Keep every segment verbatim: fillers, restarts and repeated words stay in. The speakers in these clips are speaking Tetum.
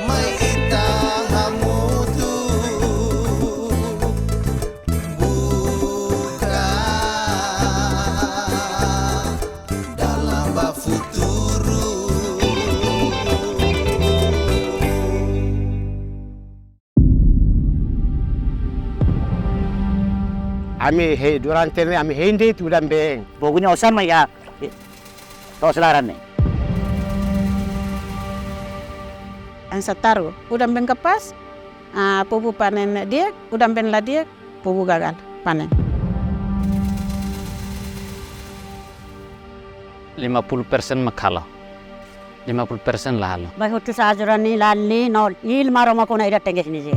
Mai ita hamutuk buka dalan ba futuru. Ami hein, durante ne'e ami hein de'it udan-been. Fogu nia osan mai iha to'os laran ne'e. Hanesan taruh, udan-been kapás, ah, povu panen di'ak, udan-been la di'ak, povu gagal panen. Lima puluh persen mak halo. Lima puluh persen la halo. Ba hotu sa ajuran ni lali no il maro ma kona ida tengges ni je.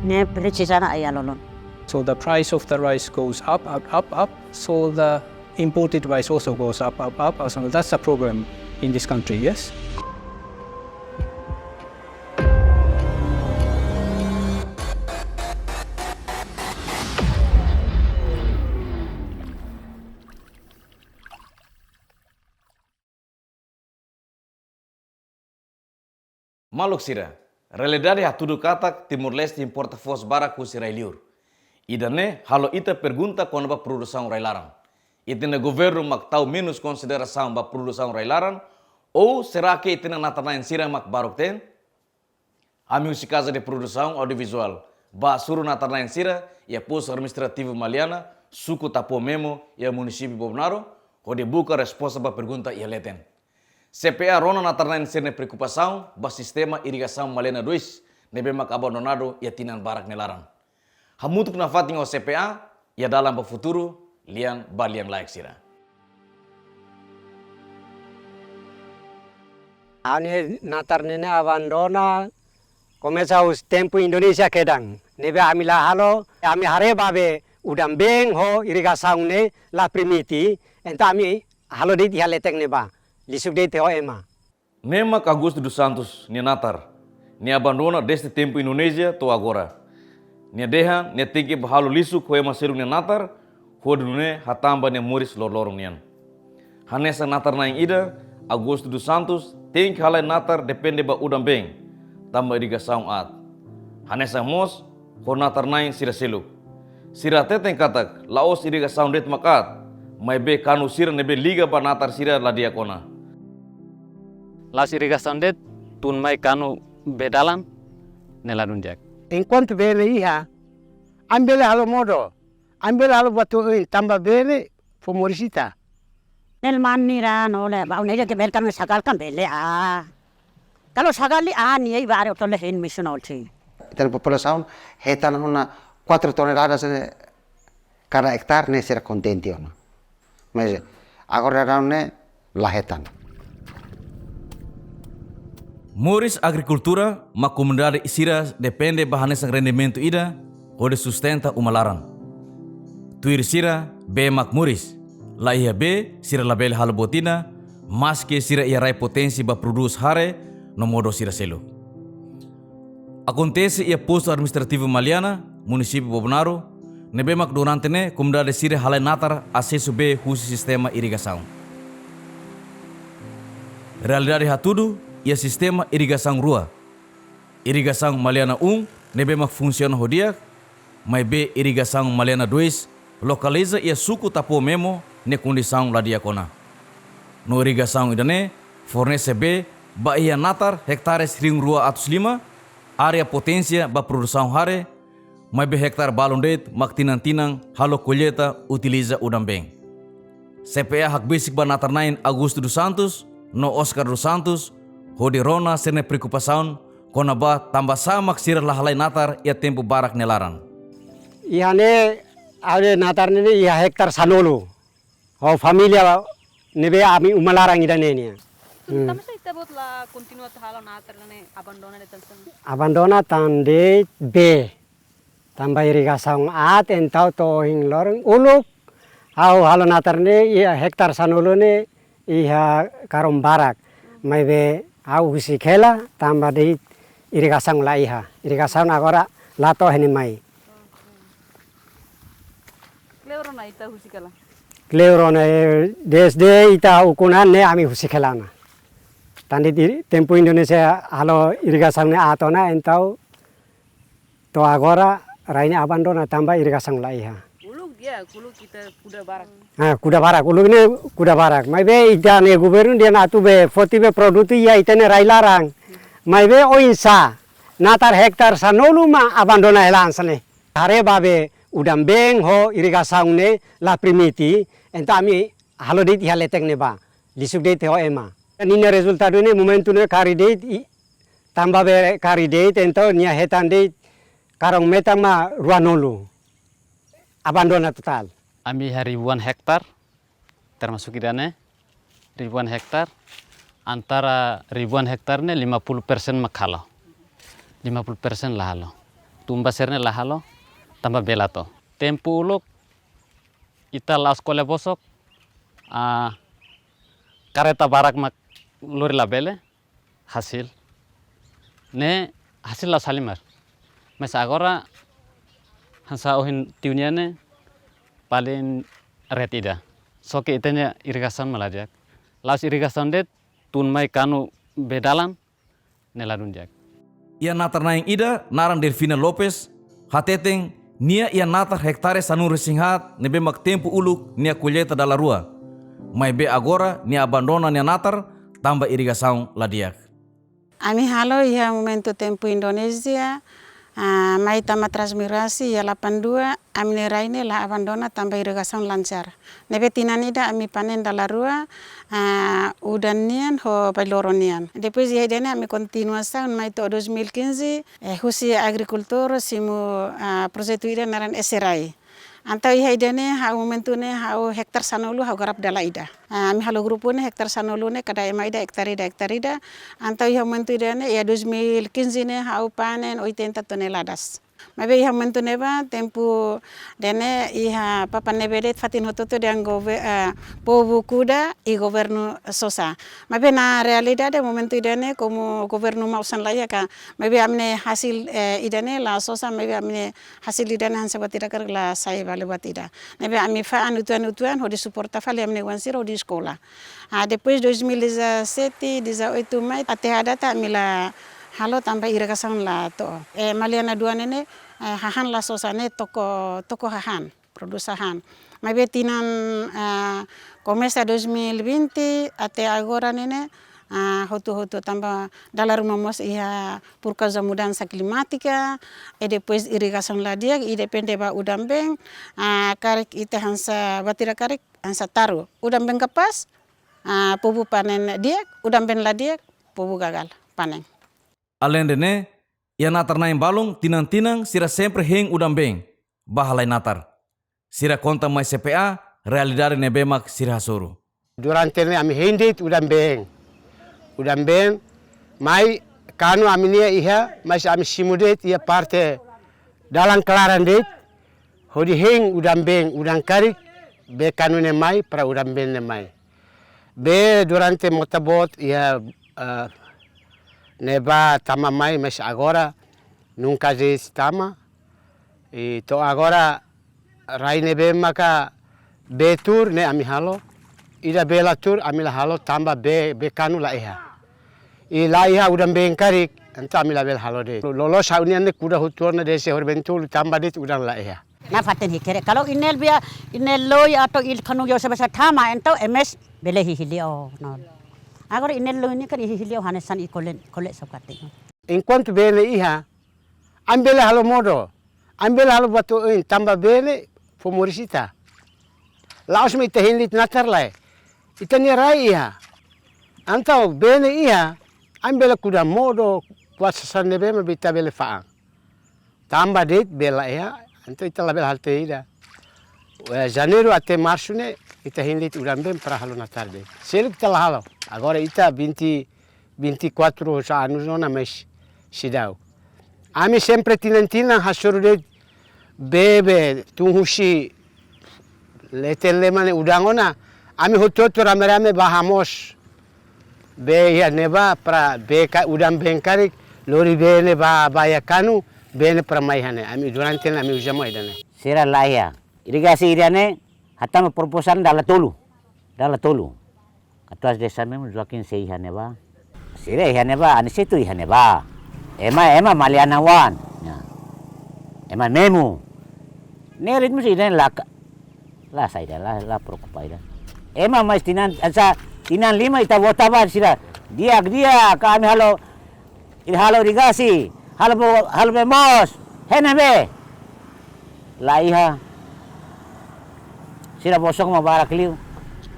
Ne presi sana aya lolon. So the price of the rice goes up, up, up, up. So the imported rice also goes up, up, up. So that's a problem in this country, yes? Maluk sira, realidade hatudu katak Timor-Leste importa foos barak husi rai-liur. Ida-ne'e halo ita pergunta kona-ba produsaun rai-laran. Ita-nia governu mak tau menus konsiderasaun ba produsaun rai-laran, ou será que ita-nia natar-na'in sira mak baruk-teen? Ami husi Casa de Produção Audiovisual bá hasoru natar-na'in sira iha Postu Administrativu Maliana, Suku Tapuamemo, iha Munisípiu Bobonaro, hodi buka resposta ba pergunta iha leten. C P A rona natar-na'in sira-nia preokupasaun ba sistema irigasaun Maliana dois, ne'ebé mak abandonadu iha tinan barak nia laran. Hamutuk nafatin ho C P A, iha dalan ba futuru, lian ba lian-laek sira. Ha'u-nia natar ne'e abandona, komesa husi tempu Indonézia kedan. Ne'ebé ami la halo, ami haree ba be udan-been ho irigasaun ne'e la permite, entaun ami halo de'it iha leten ne'ebá. Lisuk de'it ho ema. Ne'e mak Augusto dos Santos nia natar. Nia abandona dezde tempu Indonézia to'o agora. Nia dehan, nia tenke bá halo lisuk ho ema seluk nia natar, hodi nune'e hatán ba nia moris loroloron nian. Hanesan natar-na'in ida, Augusto dos Santos tenke halai natar depende ba udan-been, tanba irigasaun aat. Hanesan mós, ho natar-na'in sira seluk. Sira hateten katak, la'ós irigasaun de'it mak aat, maibé kanu sira ne'ebé liga ba natar sira la di'ak ona. La'ós irigasaun de'it, tun mai kanu bee dalan, ne'e ladún di'ak. Enkuantu bee ne'e iha, ami bele halo modo, ami bele halo buat oioin, tanba bee ne'e fó moris ita. Nel manira no le, ba une ke bel kan sagal kan bele ah. Kalau sagal li ah ni ai bare otole hein misun olti. Ita-nia populasaun hetan ona quatro toneladas de kada hektare ne'e sira kontente ona. Mas agora daudaun ne'e la hetan. Moris agrikultura mak komunidade sira depende ba hanesan rendimentu ida hodi sustenta uma laran. Tuir sira, bee mak moris. La iha bee, sira labele halo buat ida, maske sira iha rai potensi ba prodús hare no modo sira seluk. Akontese iha Postu Administrativu Maliana, Munisípiu Bobonaro, ne'ebé mak durante ne'e komunidade sira halai natar asesu bee husi sistema irigasaun. Realidade hatudu iha sistema irigasaun rua. Irigasaun Maliana um ne'ebé mak funsiona ho di'ak, maibé irigasaun Maliana dois lokaliza iha Suku Tapuamemo nia kondisaun la di'ak ona. No irigasaun ida-ne'e fornese bee ba iha natar hektares rihun rua atus lima, área potensia ba produsaun hare, maibé hektare balun de'it mak tinan-tinan halo kolleita utiliza udan-been. C P A hakbesik ba natar-na'in Augusto dos Santos no Oscar dos Santos, hodi rona sira-nia preokupasaun kona-ba tanbasá mak sira la halai natar iha tempu barak nia laran. Iha ne'e, ha'u-nia natar ne'e iha hektar sanulu. Ho família ne'ebé ami uma laran ida-ne'e nian. Hmm. Tanbasá ita-boot la kontinua atu halo natar ne'e, abandona de'it tan? Abandona tan de'it bee. Tanba irrigasaun aat, entaun to'o ohin loron uluk ha'u halo natar ne'e iha hektar sanulu ne'e iha karón barak. Maibé ha'u husik hela tanba de'it irrigasaun la iha. Irrigasaun agora la to'o iha ne'e mai. Kleur ona ita husik hela? Kleur ona, eh, desde ita ukun an ne'e ami husik hela ona. Tan de'it tempu Indonézia halo irrigasaun ne'e aat ona, entaun to'o agora rai ne'e abandona tanba irrigasaun la iha. Uluk de'it, uluk ita kuda barak. Ah, kuda barak, uluk ne'e kuda barak. Maibé ita-nia governu dehan atu bee foti bee produtu iha ita-nia rai laran. Maibé oinsá natar hektar sanulu mak abandona hela hanesan ne'e. Haree ba bee udan-been ho irrigasaun ne'e la permite, entaun ami halo de'it iha letek ne'ebá. Lisuk de'it ho ema. Ninia rezultadu ne'e momentu ne'e karik de'it, i, tanba bee karik de'it, entaun nia hetan de'it karón metan mak ruanulu. Abandona totál. Ami iha ribuan hektar, termasuk ida-ne'e, ribuan hektar, antara ribuan hektar ne'e lima puluh persen mak halo. Lima puluh persen la halo. Tun ba sira-ne'e la halo, tanba bee la to'o. Tempu uluk, ita la'ós ko'alia bosok, ah, kareta barak mak lori labele, hasil. Ne'e hasil la'ós halimar. Mas agora hanesan ohin tiu nian ne'e paling ret ida. Só ke ita-nia irrigasaun mak la di'ak. La'ós irrigasaun de'it tun mai kanu bee dalan ne'e ladún di'ak. Iha natar-na'in ida naran Delfina Lopes, hateten nia iha natar hektare sanulu-resin-haat ne'ebé mak tempu uluk nia kolleita dala rua. Maibé agora nia abandona nia natar tanba irrigasaun la di'ak. Ami halo iha momentu tempu Indonézia, ah, mai tama transmigrasi iha lapan dua, ami-nia rai ne'e la abandona tanba irrigasaun lancar. Ne'ebé tinan ida ami panen dala rua, ah, udan nian ho bailoro nian. Depois iha ida-ne'e ami kontinuasaun mai to'o dois mil e quinze, eh, husi agrikultór simu, ah, projetu ida naran S R I. Entaun iha ida-ne'e ha'u momentu ne'e ha'u hektar sanulu ha'u garap dala ida. Ah, ami halo grupu ne'e hektar sanulu ne'e kada ema ida hektar ida, hektar ida. Entaun iha momentu ida-ne'e iha dois mil e quinze ne'e ha'u panen oitenta toneladas. Maibé iha momentu ne'ebá tempu ida-ne'e iha Papua ne'ebé de'it fatin hotu-hotu dehan gove-, eh, povu kuda i governu sosa. Maibé na realidade momentu ida-ne'e komu governu mak osan la iha ka. Maibé ami-nia hasil, eh, ida-ne'e la sosa, maibé ami-nia hasil ida-ne'e hanesan buat ida karik la sai vale buat ida. Ne'ebé ami fa'an uitoan-uitoan hodi suporta fali ami-nia oan sira hodi eskola. Ah, depois dois mil e dezassete, dezoito mai, até à data ami la halo tanba irrigasaun la to'o. Eh, Maliana dua ne'e ne'e, eh, hahán la sosa ne'e toko, toko hahán, produs hahán. Maibé tinan, eh, komesa dois mil e vinte até agora ne'e ne'e, eh, hotu-hotu tanba dala ruma mós iha por causa mudansa klimátika, i depois irrigasaun la di'ak, i depende ba udan-been, eh, karik ita hanesan buat ida karik hanesan taru. Udan-been kapás, ah, povu panen di'ak, udan-been la di'ak, povu gagal panen. Aleinde ne'e, iha natar-na'in balun, tinan-tinan sira sempre hein udan-been ba halai natar. Sira konta mai C P A realidade ne'ebé mak sira hasoru. Durante ne'e ami hein de'it udan-been. Udan-been mai kanu ami-nia iha, mas ami simu de'it iha parte dalan klaran de'it, hodi hein udan-been, udan karik, bee kanu ne'e mai, para udan-been ne'e mai. Bee durante mota boot iha, eh, ne'ebá tama mai, mas agora nunka jeis tama. I to'o agora rai ne'ebé maka bee tuur ne'e ami halo. Ida bee la tuur ami la halo tanba bee, bee kanu la iha. I la iha udan-been karik, entaun ami labele halo de'it. Loloos ha'u-nian ne'e kuda hotu ona desde Horbentul tanba de'it udan la iha. Nafatin hi'it kere. Kalau inel bia, inel loi atau il kanu yo sebesa tama, entaun emes bele hihili o, no. Agora inel loi ne'e kan hihili o hanesan i kole, kole sokati. Enkuantu bee ne'e iha, ami bele halo modo, ami bele halo buat oioin, tanba bee ne'e fó moris ita. La'ós mak ita hein de'it natar lae. Ita-nia rai iha. Entaun bee ne'e iha, ami bele kuda modo, Ba sasán ne'ebé mak ita bele fa'an. Tanba de'it bele iha, entaun ita labele halo tiha ida. Eh, Janeiru até Marsu ne'e, ita hein de'it udan-been para halo natar de'it. Seluk ita la halo. Agora ita vinte, vinte e quatro anos ona, mas seidauk. Ami sempre tinan-tinan hasoru de'it bee, bee tun husi leten lema ne'e udan ona, ami hotu-hotu rame-rame bá hamoos bee iha ne'ebá para bee ka-, udan-been karik, lori bee ne'e bá, bá iha kanu, bee ne'e para mai iha ne'e. Ami durante ne'e ami uza mai ida-ne'e. Sira laiha. Irigasi ida-ne'e, hatama proposal dala tolu. Dala tolu. Katuas desa memu Joaquim sei iha ne'ebá. Sira iha ne'ebá, Aniceto iha ne'ebá. Ema, ema Maliana oan. Ya. Ema memu. Ne'e ritmu sira laka. La saida, la, la preokupa ida. Ema mais tinan, asa, tinan lima ita vota ba sira. Di'ak, di'ak, ami halo ita halo irigasi, halo bo-, halo bee moos, hein ne'ebé? Laiha. Sira bosok mak barak liu.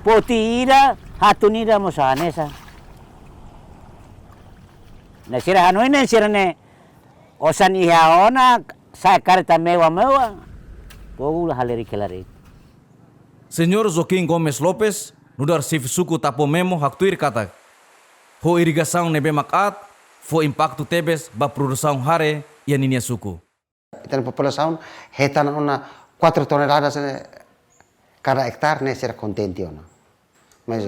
Poti ida, hatun ida mós hanesan. Ne'e sira hanoin ne'e sira-ne'e osan iha ona, sa'e kareta mewah-mewah. Povu la halerik hela de'it. Señór Joaquim Gomes Lopes, nu'udar xefe suku Tapomemo haktuir katak, ho irrigasaun ne'ebé mak aat, fó impaktu tebes ba produsaun hare iha ninia suku. Ita-nia populasaun hetan ona quatro toneladas, eh, kada ektare ne'e sira kontente ona. Mas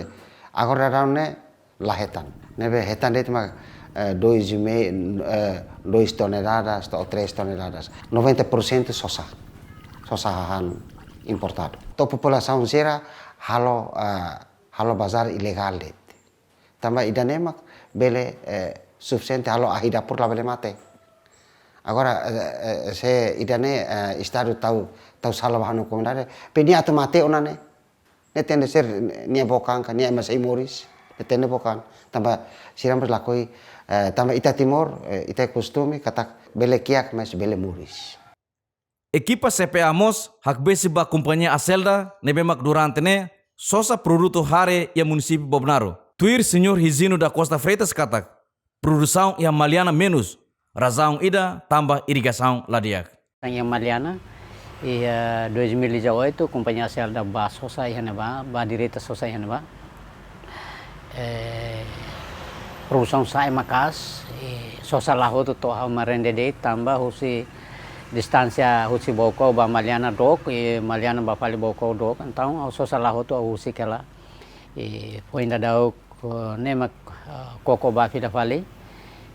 agora daudaun ne'e la hetan. Ne'ebé hetan de'it mak, eh, dois e meio, eh, dois toneladas ou três toneladas. Noventa por cento sosa. Sosa hahán importadu. To'o populasaun sira halo, eh, halo bazár ilegál de'it. Tanba ida-ne'e mak bele, eh, sufisiente halo ahi dapur labele mate. Agora, eh, eh, se ida-ne'e, eh, Estadu tau, tau sala ba ha'u-nia komunidade, pe nia atu mate ona ne'e. Ne'e tenke ser nia book an ka nia ema sei moris, ne'e tenke book an. Tanba sira mós lakohi, eh, tanba ita Timor, eh, ita kostume katak bele kiak mais bele moris. Ekipa C P A mós hakbesik ba kompañia Acelda ne'ebé mak durante ne'e sosa produtu hare iha munisípiu Bobonaro. Tuir Señór Higino da Costa Freitas katak, produsaun iha Maliana menus, razaun ida tanba irrigasaun la di'ak. Iha Maliana, iha dois mil e dezoito, kompañia Acelda bá sosa iha ne'ebá, bá direta sosa iha ne'ebá. Eh, produsaun sa'e maka'as, eh, sosa la hotu to'o ha'u mak rende de'it tanba husi distánsia husi Baucau ba Maliana dook, eh, Maliana bá fali Baucau dook, entaun ha'u sosa la hotu ha'u husik hela. Eh, foin daudauk, eh, ne'e mak, eh, koko bá fila fali,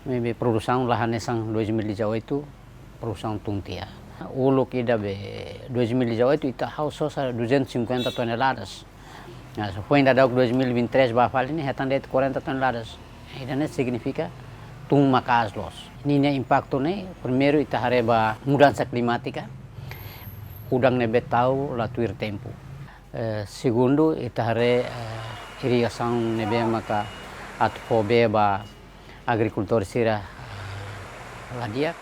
maibé produsaun la hanesan dois mil e dezoito, produsaun tun tiha. Uluk ida be dois mil e dezoito ita halo sosa duzentos e cinquenta toneladas. Nah, foin daudauk dois mil e vinte e três bá fali ne'e hetan de'it quarenta toneladas. Ida-ne'e signifika tun maka'as loos. Ninia impaktu ne'e, primeiru ita haree ba mudansa klimátika, udan ne'ebé tau la tuir tempu. Eh, segundu, ita haree, eh, irrigasaun ne'ebé maka atu fó bee ba agrikultór sira, eh, la di'ak.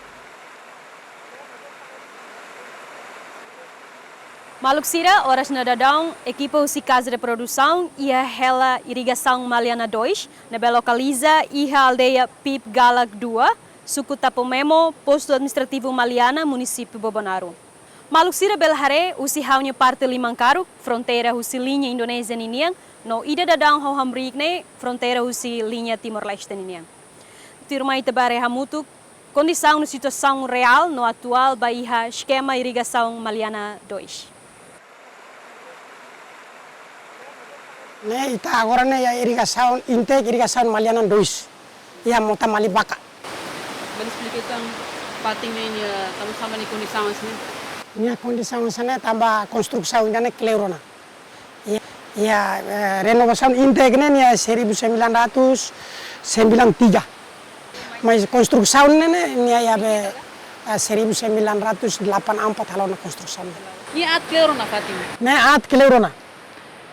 Maluk sira, oras ne'e daudaun, ekipa husi Casa de Produção iha hela irrigasaun Maliana dois, ne'ebé lokaliza iha aldeia Pip Galak dua, suku Tapomemo, postu administrativu Maliana, munisípiu Bobonaro. Maluk sira bele haree husi ha'u-nia parte liman karuk, fronteira husi liña Indonézia ninian, no ida daudaun ha'u hamriik ne'e, fronteira husi liña Timor-Leste ninian. Tuirmai ita bá haree hamutuk kondisaun no situasaun reál no atuál ba iha eskema irrigasaun Maliana dois. Ne'e ita agora ne'e iha irrigasaun, intake irrigasaun Maliana dois. Iha mota Malibaka. Bele esplika tan fatin ne'e nia, eh, tanba sá mak nia kondisaun hanesan ne'e? Nia kondisaun hanesan ne'e tanba konstrusaun ida-ne'e kleur ona. Iha, iha, eh, renovasaun intake ne'e nia seribu sembilan ratus sembilan tiga. Mas konstrusaun ne'e, ne'e, nia iha be, eh, seribu sembilan ratus delapan empat halo ona konstrusaun. Nia aat kleur ona fatin? Ne'e aat kleur ona.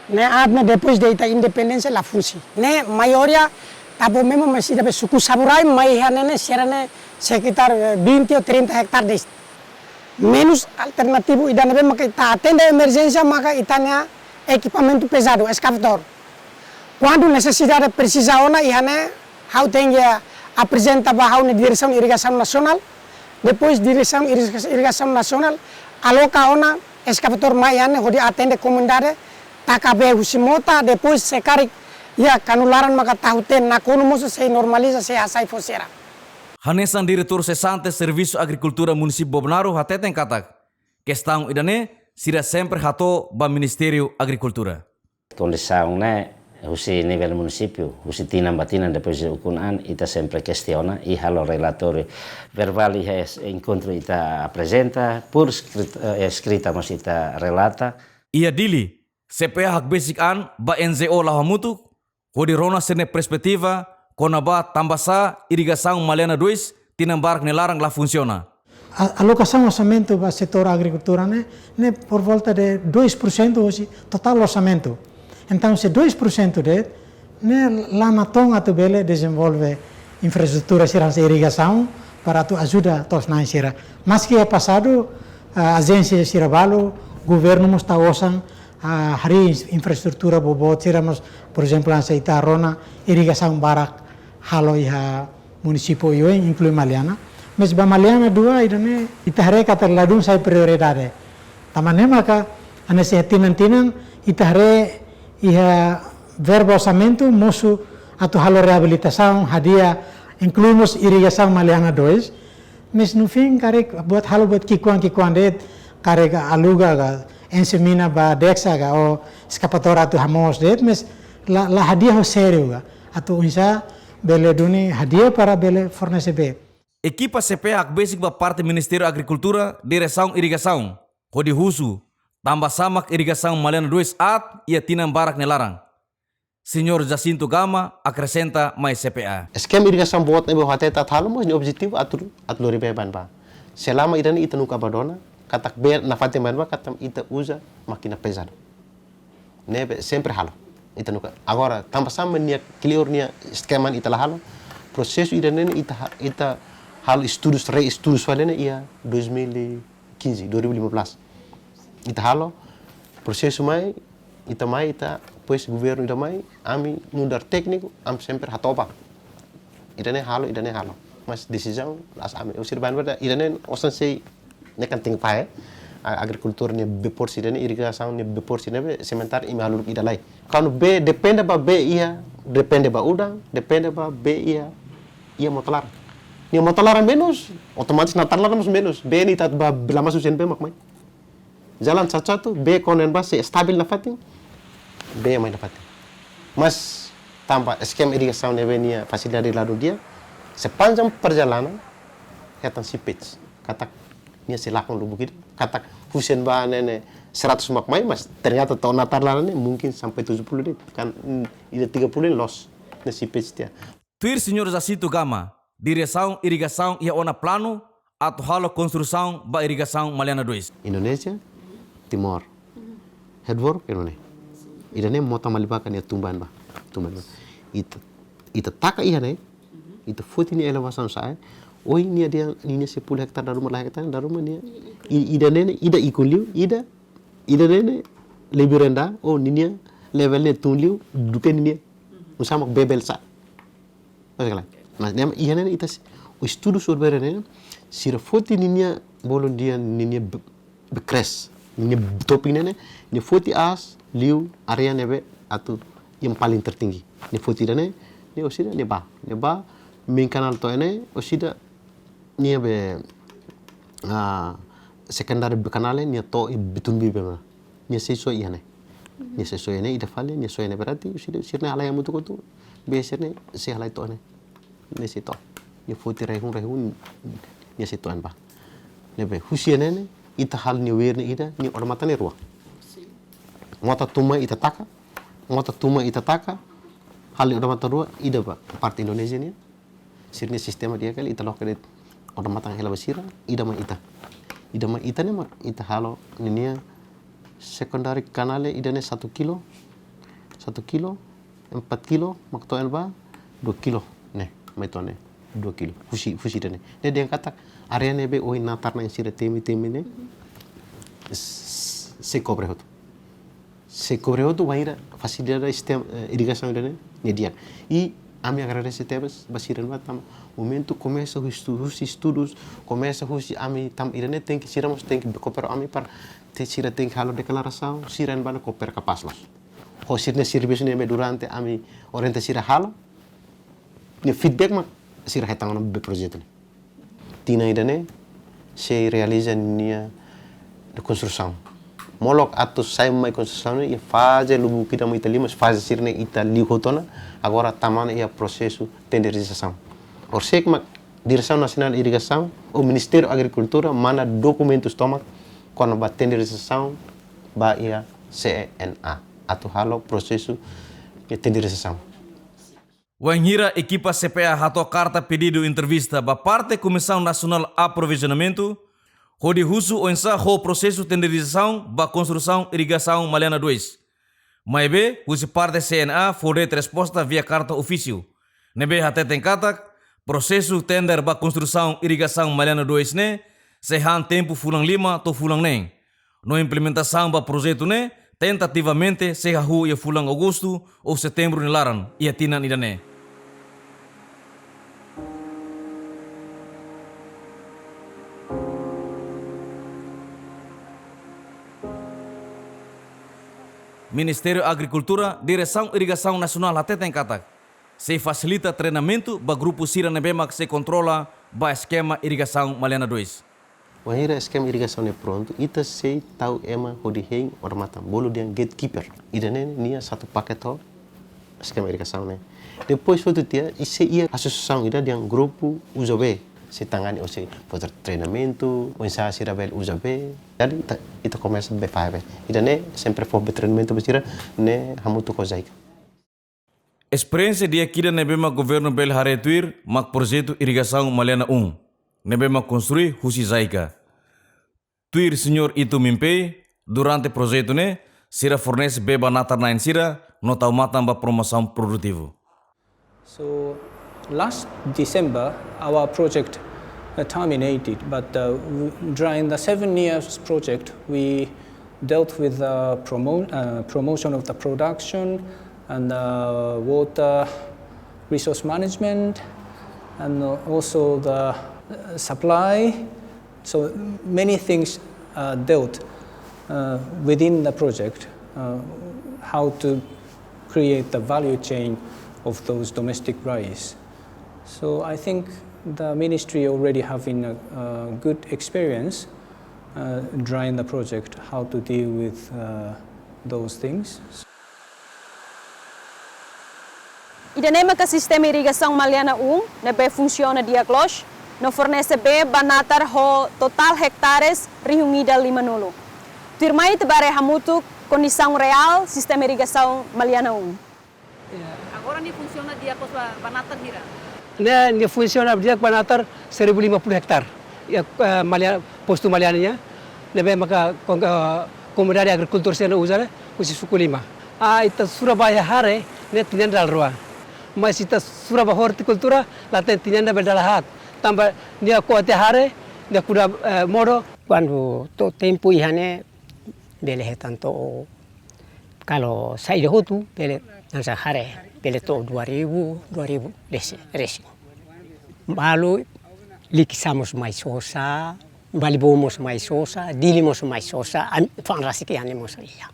Ne'e aat ne'e depois de ita independénsia la funsi. Ne'e maioria Tapomemo mais ida be suku Saburai mai iha ne'e ne'e sira ne'e sekitar, eh, vinte ou trinta hektare de'it. Menus alternativu ida ne'ebé maka ita atende emerjénsia maka ita-nia ekipamentu pezadu, eskavatór. Kuandu nesesidade presiza ona iha ne'e, ha'u tenke, ah, aprezenta ba ha'u-nia Diresaun Irrigasaun Nasionál, depois Diresaun Irriga-, Irrigasaun Nasionál aloka ona eskavatór mai iha ne'e hodi atende komunidade, taka bee husi mota, depois se karik iha kanu laran maka tahu ten nakonu mosu sei normaliza, sei hasai fó sira. Hanesan Diretór Sesante Servisu Agrikultura Munisípiu Bobonaro hateten katak, kestaun ida-ne'e sira sempre hato'o ba Ministériu Agrikultura. Kondisaun ne'e husi nivel munisípiu, husi tinan ba tinan, depois de ukun an, ita sempre kestiona i halo relatóriu verbál iha es-, enkontru ita aprezenta, por eskrit-, eh, eskrita mós ita relata. Iha Dili, C P A hakbesik an ba N G O la'o hamutuk, hodi rona sira-nia perspetiva kona-ba tanbasá irrigasaun Maliana dois tinan barak nia laran la funsiona. A-, alokasaun orsamentu ba setór agrikultura ne'e, ne'e por volta de dois por cento hosi totál orsamentu. Entaun, se dois por cento de'it, ne'e la natoon atu bele dezenvolve infraestrutura sira hanesan irrigasaun para atu ajuda to'os-na'in sira. Maski iha pasadu, ah, ajénsia sira balu, governu mós tau osan, ah, harii ins-, infraestrutura boboot sira mós, por ezemplu, hanesan ita rona irrigasaun barak halo iha munisípiu oioin, inklui Maliana. Mas ba Maliana dua ida-ne'e ita haree katak ladún sai prioridade. Tanba ne'e maka hanesan iha tinan-tinan ita haree iha verba orsamentu mosu atu halo reabilitasaun, hadi'a, inklui mós irrigasaun Maliana dois. Mas no fim, karik buat halo buat ki'ikoan-ki'ikoan de'it, karik aluga ka, enxe mina ba Dexsa ka, ou eskavatór atu hamoos de'it, mas la, la hadi'a ho sériu ka. Atu oinsá bele duni hadi'a para bele fornese bee. Ekipa C P A hakbesik ba parte Ministériu Agrikultura, Diresaun Irrigasaun, hodi husu tanbasá mak irrigasaun Maliana dois aat iha tinan barak nia laran. Señór Jacinto Gama akresenta mai C P A. Eskema irrigasaun boot ne'ebé hateten atu halo mós nia objetivu atu, atu lori bee bá-ne'ebá. Selama ida-ne'e ita nunka abandona, katak bee nafatin bá-ne'ebá, katak ita uza mákina pezadu. Ne'ebé sempre halo. Ita nunka. Agora, tanbasá mak nia kleur nia eskema ita la halo. Prosesu ida-ne'e ita ha-, ita halo estudus, re-estudus fali ne'e iha dois mil e quinze, dois mil e lima belas. Ita halo, prosesu mai, ita mai, ita, depois governu ida mai, ami nu'udar tékniku, ami sempre hato'o bá. Ida-ne'e halo, ida-ne'e halo. Mas desizaun, la'ós ami, usir ban berda, ida-ne'e osan sei, ne'e kan tenke fahe. A-, agrikultura nia bee porsi ida-ne'e, irrigasaun nia bee porsi ne'ebé, sementara imi halo ida lai. Kuandu bee, depende ba bee iha, depende ba udan, depende ba bee iha, iha mota laran. Nia mota laran menus, otomatis natar laran mós menus. Bee ne'e ita ba belama susen bee mak mai. Jalan satu-satu, bee konen ba se stabil nafatin, bee mai nafatin. Mas tanba eskema irrigasaun ne'ebé nia fasilidade ladún di'ak, sepanjang perjalanan, hetan seepage. Katak nia sei lakon lubuk ida, katak husen ba ne'e ne'e seratus mak mai, mas ternyata to'o natar laran ne'e mungkin sampai tujuh puluh de'it. Kan, mm, ida tiga puluh ne'e loos, ne'e seepage tiha. Tuir Señór Jacinto Gama, Diresaun Irrigasaun iha ona planu atu halo konstrusaun ba irrigasaun Maliana dois. Indonézia, Timor. Head work Indonézia. Ida-ne'e mota Malibaka nia tun bá-ne'ebá. Tun bá-ne'ebá. Ita, ita taka iha ne'e, ita foti nia elevasaun sa'e. Ohin nia dehan, ninia sepuluh hektare dala ruma, la hektare dala ruma nia. I-, ida-ne'e ne'e, ida ikun liu, ida, ida-ne'e ne'e lebih rendah, oh ninia level ne'e tun liu, duké ninia. Oinsá mak bee bele sa'e. Mas kala. Mas ne'e iha ne'e ita sei, o estudu sobre ne'e, sira foti ninia bolon dia ninia be-, bekres. Ninia topi ne'e ne'e, nia foti aas, liu, área ne'ebé atu yang paling tertinggi. Nia foti ida-ne'e, nia orsida, nia bá. Nia bá, main kanál to'o iha ne'e, orsida, nia be, ah, sekundáriu be kanál, nia to'o iha Bitun Bibe ma. Nia sei soe iha ne'e. Nia sei soe iha ne'e, ida fali, nia soe iha ne'e berarti, sira, sira-ne'e halai hamutuk hotu, bee sira-ne'e, sei halai to'o ne'e. Nia sei to'o. Nia foti rehun, rehun, nia sei to'o iha ne'ebá. Ne'ebé, husi iha ne'e ne'e, ita halo nia wire ne'e ida, nia odamatan ne'e rua. Mota tun mai ita taka, mota tun mai ita taka, halo nia odamatan rua, ida ba, parte Indonézia nian. Sira-nia sistema di'ak hela, ita loke de'it odamatan hela ba sira, ida mai ita. Ida mai ita ne'e mak ita halo ninia sekundáriu kanál ida-ne'e satu kilo, satu kilo, empat kilo, mak to'o iha ne'ebá, dua kilo. Ne'e, mai to'o ne'e, dua kilo. Husi, husi ida-ne'e. Ne'e dehan katak, área ne'ebé ohin natar na'in sira temi, temi ne'e, s-, sei kobre hotu. Sei kobre hotu bainhira fasilidade sistema, eh, irrigasaun ida-ne'e nia di'ak. I ami agradese tebes ba sira ne'ebá tanba Momentu komesa husi estu-, husi estudus, komesa husi ami tama ida-ne'e tenke sira mós tenke koopera ami para te sira tenke halo deklarasaun, sira ne'ebé koopera kapás loos. Ho sira-nia servisu ne'ebé durante ami orienta sira halo, nia feedback mak sira hetan ona be projetu ne'e. Tinan ida-ne'e sei realiza nia konstrusaun. Molok atu sai mai konstrusaun ne'e iha faze lubuk ida mak ita liu, mas faze sira-ne'e ita liu hotu ona, agora tama ona iha prosesu tenderizasaun. Orsida mak Diresaun Nasionál Irrigasaun ou Ministériu Agrikultura manda dokumentus tomak kona-ba tenderizasaun ba iha C N A atu halo prosesu tenderizasaun. Wainhira ekipa C P A hato'o karta pedidu entrevista ba parte Komisaun Nasionál Aprovizionamentu, hodi husu oinsá ho prosesu tenderizasaun ba konstrusaun irrigasaun Maliana dois. Maibé, husi parte C N A fó de'it resposta via karta ofísiu, ne'ebé hateten katak prosesu tender ba konstrusaun irrigasaun Maliana dois ne'e sei han tempu fulan lima to'o fulan neen. No implementasaun ba projetu ne'e tentativamente sei hahú iha fulan Agostu ou Setembru nia laran iha tinan ida-ne'e. Ministériu Agrikultura, Diresaun Irrigasaun Nasionál hateten katak sei fasilita treinamentu ba grupu sira ne'ebé mak sei kontrola ba eskema irrigasaun Maliana dois. Wainhira eskema irrigasaun ne'e prontu, ita sei tau ema hodi hein odamatan, bolu dehan gatekeeper. Ida-ne'e nia satu paket ho eskema irrigasaun ne'e. Depois hotu tiha, i sei iha asosiasaun ida dehan grupu uza bee. Sei tangani ou sei fó treinamentu, oinsá sira bele uza bee. Jadi ita, ita komesa be fahe bee. Ida-ne'e sempre fó be treinamentu ba sira ne'e hamutuk ho JICA. Esperiénsia di'ak ida ne'ebé mak governu bele haree tuir mak projetu irrigasaun Maliana um, ne'ebé mak konstrui husi JICA. Tuir Señór Ito Mimpei, durante projetu ne'e, sira fornese bee ba natar-na'in sira no tau matan ba promosaun produtivu. So, last December, our project, uh, terminated, but, uh, w-, during the seven years project, we dealt with the promo-, uh, promotion of the production and, uh, water resource management, and, uh, also the, uh, supply. So many things are dealt, uh, within the project, uh, how to create the value chain of those domestic rice. So I think the ministry already having a, a good experience, uh, during the project, how to deal with, uh, those things. Ida-ne'e maka sistema irrigasaun Maliana um, ne'ebé funsiona di'ak loos, no fornese bee ba natar ho totál ektares rihun ida limanulu. Tuirmai ita bá haree hamutuk kondisaun reál sistema irrigasaun Maliana um. Ya. Agora nia funsiona di'ak loos ba, ba natar hira? Ne'e, nia funsiona di'ak ba natar seribu lima puluh hektar. Ya, eh, Maliana, postu Maliana nian. Ne'ebé maka kon-, eh, komunidade agrikultór sira uza ne'e, husi suku lima. Ah, ita sura ba iha hare, ne'e tinan ida dala rua. Mas ita sura ba hortikultura, la iha tinan ida bele dala haat. Tanba nia ko'a tiha hare, nia kuda, eh, modo. Kuandu to'o tempu iha ne'e, bele hetan to'o, kalau saida hotu, bele hanesan hare, bele to'o dua ribu, dua ribu, resin, resin. Balu, likisá mós mai sosa, Balibo mós mai sosa, Dili mós mai sosa, am-, fa'an rasik iha ne'e mós iha.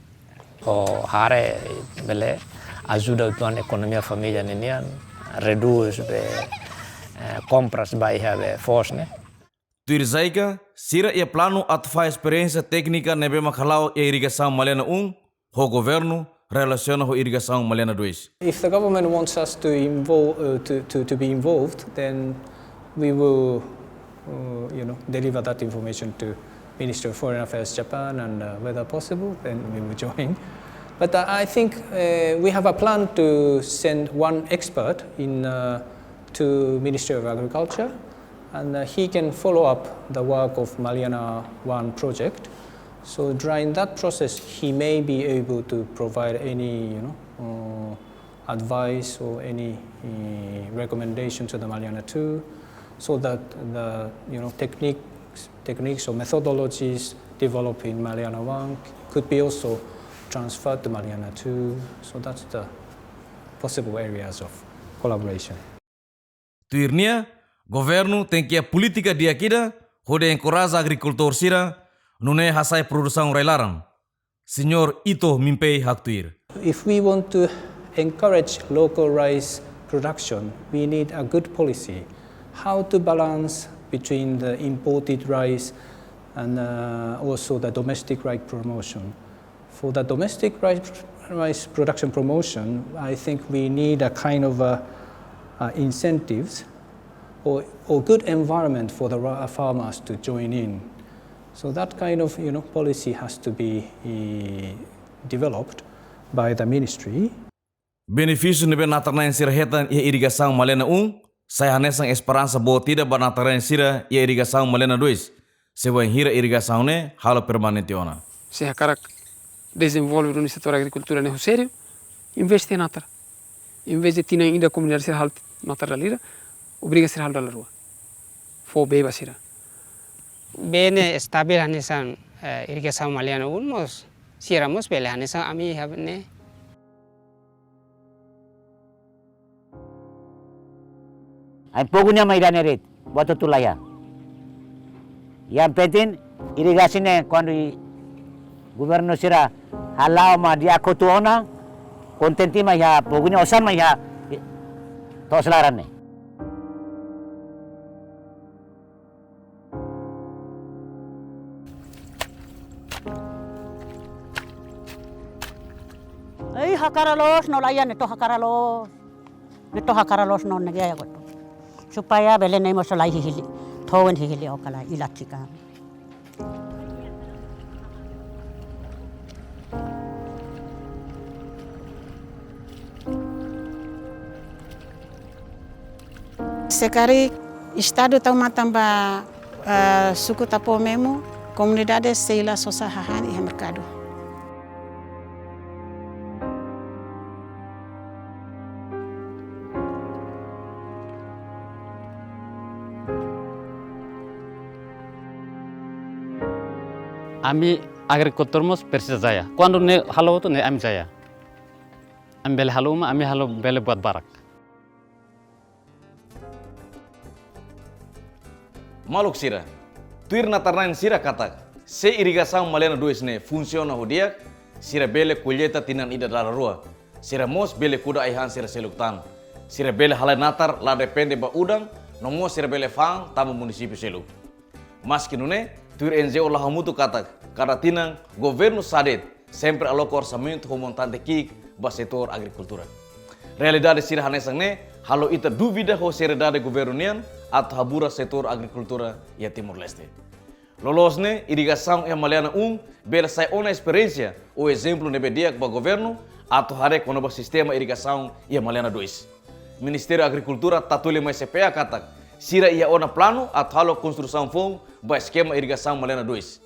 Ho hare bele ajuda uitoan ekonomia família ninian, redús be, eh, kompras ba iha be foos ne'e. Tuir JICA, sira iha planu atu fahe esperiénsia téknika ne'ebé mak hala'o iha irrigasaun Maliana um, ho governu, relasiona ho irrigasaun Maliana dois. If the government wants us to involve, uh, to, to, to be involved, then we will, uh, you know, deliver that information to Ministry of Foreign Affairs Japan, and, uh, whether possible, then we will join. But, uh, I think, uh, we have a plan to send one expert in, uh, to Ministry of Agriculture, and, uh, he can follow up the work of Maliana one project. So during that process, he may be able to provide any, you know, uh, advice or any, uh, recommendation to the Maliana two, so that the, you know, techniques, techniques or methodologies developed in Maliana one could be also transferred to Maliana two. So that's the possible areas of collaboration. Tuir nia, Governu tenke iha polítika di'ak ida hodi enkoraja agrikultór sira nune'e hasa'e produsaun rai-laran. Señór Ito Mimpei haktuir. If we want to encourage local rice production, we need a good policy. How to balance between the imported rice and, uh, also the domestic rice promotion. For the domestic rice, rice production promotion, I think we need a kind of, uh, uh, incentives or, or good environment for the ra-, farmers to join in. So that kind of, you know, policy has to be, eh, developed by the ministry. Benefísiu ne'ebé natar-na'in sira hetan iha irrigasaun Maliana um, sai hanesan esperansa boot ida ba natar-na'in sira iha irrigasaun Maliana dois, se wainhira irrigasaun ne'e halo permanente ona. Se hakarak dezenvolve duni setór agrikultura ne'e ho sériu, investe natar. Em vez de tinan ida komunidade sira halo natar dala ida, obriga sira halo dala rua. Fó bee ba sira. Bee ne'e estavel hanesan, eh, irrigasaun Maliana um mós, sira mós bele hanesan ami iha ne'e. Ai pogu nia mai dane ret, buat tu laya. Yang penting irigasi ne'e kuandu i governu sira hala'o mak di'ak hotu ona, kontente mak iha pogu nia, osan mak iha to'os laran ne'e. Ei, hakarak loos no laiha ne'e to'o hakarak loos. Ne'e to'o hakarak loos no ne'e gaya goto. Supaya bele ne'e mós laiha hili. Towen hili o kala ilat sika. Se karik Estadu tau matan ba, eh, suku Tapo'o Memu, komunidade sei la sosa hahán iha merkadu. Ami agrikultór mós presiza jaya. Kuandu ne'e halo hotu ne'e ami jaya. Ami bele halo uma, ami halo bele buat barak. Maluk sira, tuir natar-na'in sira katak, se irrigasaun Maliana dois ne'e funsiona ho di'ak, sira bele kolleita tinan ida dala rua. Sira mós bele kuda ai-han sira seluk tan. Sira bele halai natar la depende ba udan, no mós sira bele fa'an tama munisípiu seluk. Maski nune'e, tuir N G O la hamutuk katak, kada tinan, governu SADC sempre aloka orsamentu ho montante ki'ik ba setór agrikultura. Realidade sira hanesan ne'e, halo ita duvida ho seriedade governu nian, atu haburas setór agrikultura iha Timor-Leste. Loloos ne'e, irrigasaun iha Maliana um, bele sai ona esperiénsia, ou ezemplu ne'ebé di'ak ba governu, atu haree kona-ba sistema irrigasaun iha Maliana dois. Ministériu Agrikultura tatoli mai C P A katak, sira iha ona planu atu halo konstrusaun foun ba eskema irrigasaun Maliana dois.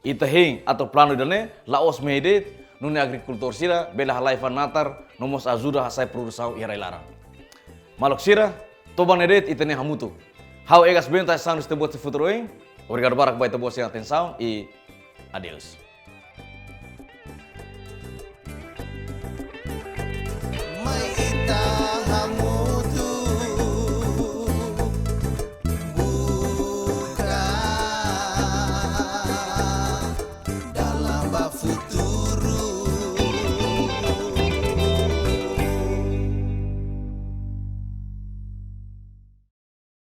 Ita hein atu planu ida-ne'e la'ós mehi de'it, nune'e agrikultór sira bele halai fa'an natar, no mós ajuda hasa'e produsaun iha rai-laran. Maluk sira, to'o ba ne'e de'it ita-nia hamutuk. Ha'u Egas Bento, Santos Tebote Futuro, hein? Obrigadu barak ba ita-boot nia atensaun i adeus.